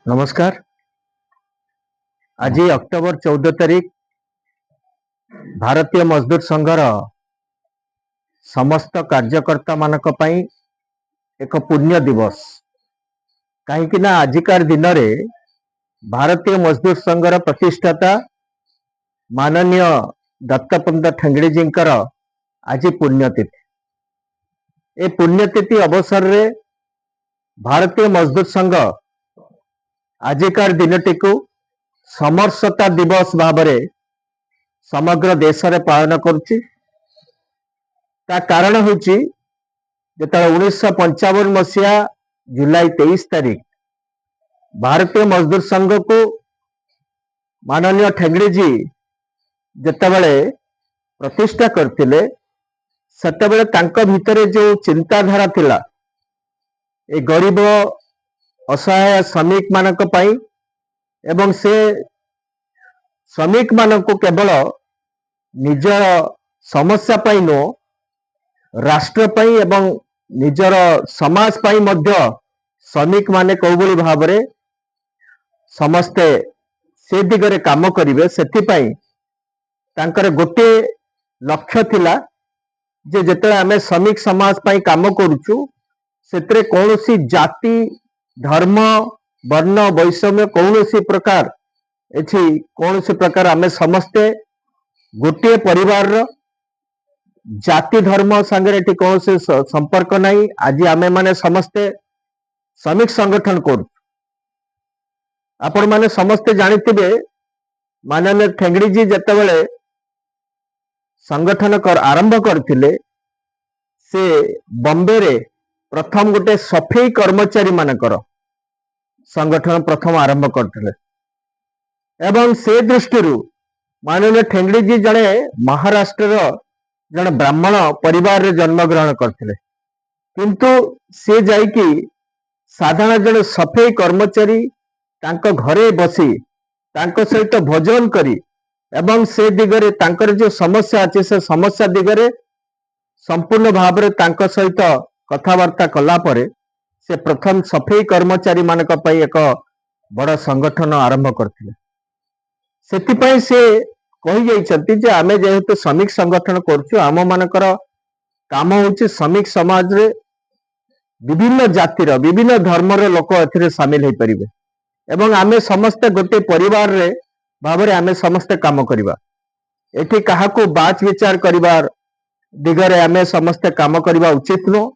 ନମସ୍କାର। ଆଜି ଅକ୍ଟୋବର 14 ତାରିଖ ଭାରତୀୟ ମଜଦୁର ସଂଘର ସମସ୍ତ କାର୍ଯ୍ୟକର୍ତ୍ତା ମାନଙ୍କ ପାଇଁ ଏକ ପୁଣ୍ୟ ଦିବସ। କାହିଁକି ନା ଆଜିକାର ଦିନରେ ଭାରତୀୟ ମଜଦୁର ସଂଘର ପ୍ରତିଷ୍ଠାତା ମାନନୀୟ ଦତ୍ତପନ୍ତ ଠେଙ୍ଗଡ଼ିଜୀଙ୍କର ଆଜି ପୁଣ୍ୟତିଥି। ଏ ପୁଣ୍ୟତିଥି ଅବସରରେ ଭାରତୀୟ ମଜଦୁର ସଂଘ ଆଜିକାର ଦିନଟିକୁ ସମରସତା ଦିବସ ଭାବରେ ସମଗ୍ର ଦେଶରେ ପାଳନ କରୁଛି। ତା କାରଣ ହେଉଛି, ଯେତେବେଳେ 1955 ମସିହା ଜୁଲାଇ 23 ତାରିଖ ଭାରତୀୟ ମଜଦୁର ସଂଘକୁ ମାନନୀୟ ଠେଙ୍ଗଡ଼ିଜୀ ଯେତେବେଳେ ପ୍ରତିଷ୍ଠା କରିଥିଲେ, ସେତେବେଳେ ତାଙ୍କ ଭିତରେ ଯୋଉ ଚିନ୍ତାଧାରା ଥିଲା ଏ ଗରିବ ଅସହାୟ ଶ୍ରମିକ ମାନଙ୍କ ପାଇଁ ଏବଂ ସେ ଶ୍ରମିକ ମାନଙ୍କୁ କେବଳ ନିଜର ସମସ୍ୟା ପାଇଁ ନୁହଁ, ରାଷ୍ଟ୍ର ପାଇଁ ଏବଂ ନିଜର ସମାଜ ପାଇଁ ମଧ୍ୟ ଶ୍ରମିକ ମାନେ କୋଉଭଳି ଭାବରେ ସମସ୍ତେ ସେ ଦିଗରେ କାମ କରିବେ, ସେଥିପାଇଁ ତାଙ୍କର ଗୋଟିଏ ଲକ୍ଷ୍ୟ ଥିଲା ଯେ ଯେତେବେଳେ ଆମେ ଶ୍ରମିକ ସମାଜ ପାଇଁ କାମ କରୁଛୁ, ସେଥିରେ କୌଣସି ଜାତି, ଧର୍ମ, ବର୍ଣ୍ଣ ବୈଷମ୍ୟ କୌଣସି ପ୍ରକାର ଏଠି କୌଣସି ପ୍ରକାର, ଆମେ ସମସ୍ତେ ଗୋଟିଏ ପରିବାରର। ଜାତି ଧର୍ମ ସାଙ୍ଗରେ ଏଠି କୌଣସି ସମ୍ପର୍କ ନାହିଁ। ଆଜି ଆମେ ମାନେ ସମସ୍ତେ ଶ୍ରମିକ ସଂଗଠନ କରୁଛୁ। ଆପଣମାନେ ସମସ୍ତେ ଜାଣିଥିବେ, ମାନନୀୟ ଠେଙ୍ଗଡ଼ିଜୀ ଯେତେବେଳେ ସଂଗଠନ ଆରମ୍ଭ କରିଥିଲେ, ସେ ବମ୍ବେରେ ପ୍ରଥମ ଗୋଟେ ସଫେଇ କର୍ମଚାରୀ ମାନଙ୍କର ସଂଗଠନ ପ୍ରଥମ ଆରମ୍ଭ କରିଥିଲେ। ଏବଂ ସେ ଦୃଷ୍ଟିରୁ ମାନନୀୟ ଠେଙ୍ଗଡ଼ିଜୀ ଜଣେ ମହାରାଷ୍ଟ୍ରର ଜଣେ ବ୍ରାହ୍ମଣ ପରିବାରରେ ଜନ୍ମଗ୍ରହଣ କରିଥିଲେ, କିନ୍ତୁ ସେ ଯାଇକି ସାଧାରଣ ଜଣେ ସଫେଇ କର୍ମଚାରୀ ତାଙ୍କ ଘରେ ବସି, ତାଙ୍କ ସହିତ ଭୋଜନ କରି ଏବଂ ସେ ଦିଗରେ ତାଙ୍କର ଯୋଉ ସମସ୍ୟା ଅଛି, ସେ ସମସ୍ୟା ଦିଗରେ ସମ୍ପୂର୍ଣ୍ଣ ଭାବରେ ତାଙ୍କ ସହିତ କଥାବାର୍ତ୍ତା କଲା ପରେ ସେ ପ୍ରଥମ ସଫେଇ କର୍ମଚାରୀ ମାନଙ୍କ ପାଇଁ ଏକ ବଡ ସଂଗଠନ ଆରମ୍ଭ କରିଥିଲେ। ସେଥିପାଇଁ ସେ କହିଯାଇଛନ୍ତି ଯେ ଆମେ ଯେହେତୁ ଶ୍ରମିକ ସଂଗଠନ କରୁଛୁ, ଆମ ମାନଙ୍କର କାମ ହଉଛି ଶ୍ରମିକ ସମାଜରେ ବିଭିନ୍ନ ଜାତିର, ବିଭିନ୍ନ ଧର୍ମର ଲୋକ ଏଥିରେ ସାମିଲ ହେଇପାରିବେ ଏବଂ ଆମେ ସମସ୍ତେ ଗୋଟେ ପରିବାରରେ ଭାବରେ ଆମେ ସମସ୍ତେ କାମ କରିବା। ଏଠି କାହାକୁ ବାଛ ବିଚାର କରିବାର ଦିଗରେ ଆମେ ସମସ୍ତେ କାମ କରିବା ଉଚିତ ନୁହଁ।